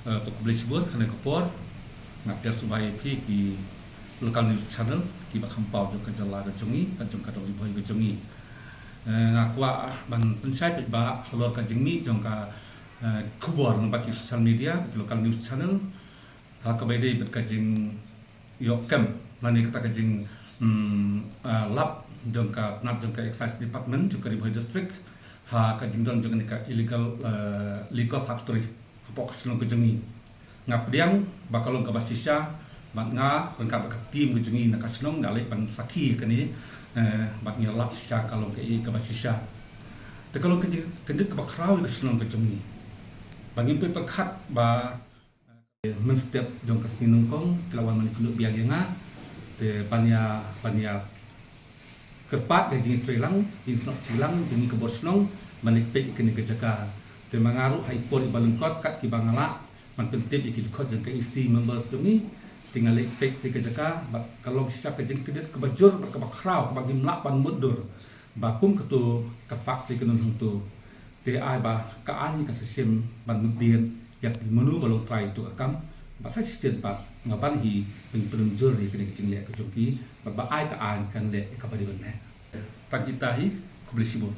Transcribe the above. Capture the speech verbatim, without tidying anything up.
Eh, to khublei shibun, ha kane ka por nga pdiang sngewbha ïa phi ki local news channel kiba kham paw jong ka jylla ka jong ngi, ka jong ka Ri Bhoi ka jong ngi. Eh, nga kwah ban pynshai paidbah halor ka jingmih jong ka, eh, khubor lyngba ki social media, ki local news channel, ha kaba ïadei bad ka jingïoh kem lane kata ka jing, mm, ah, lap jong ka tnat jong ka Excise Department jong ka Ri Bhoi District ha ka jingdon jong kane ka illegal, eh, liquor factory hapoh ka shnong ka jong ngi. Nga pdiang ba ka long kaba shisha bad nga ryngkat bad ka team ka jong ngi na ka shnong ngi la leit ban sakhi ïa kane, eh, bad ngi la lap shisha ka long kaei kaba shisha. Te ka long ka jing, ka jing kaba khraw ïa ka shnong ka jong ngi. Ba ngim pyrkhat ba mynstep jong ka sngi nyngkong ki la wan ban ïakynduh biang ïa nga te ban ïa, ban ïa kyrpad ïa ka jingïatreilang, jingsnoh jingïalang jong ngi ka bor shnong ban leit peit ïa kane ka jaka. Te ma nga ruh ha i por iba lyngkot kat kiba nga lah ban pyntip ïa ki dkhot jong ka E C members jong ngi, te nga leit peit ïa ka jaka bad ka long shisha ka jingkyndiat kaba jur bad kaba khraw kaba ngim lah ban mutdur ba kum kato ka factory ka don hangto. Te ai ba ka aiñ ka sa shim ban mutdur ïa ki mano ba long trai ïa kato ka kam bad sa shisien pat nga ban hi ban pynjur ïa kane ka jingleh ka jong ki bad ba ai ka aiñ kan leh ïa kaba dei ban leh. Tang kita hi, khublei shibun.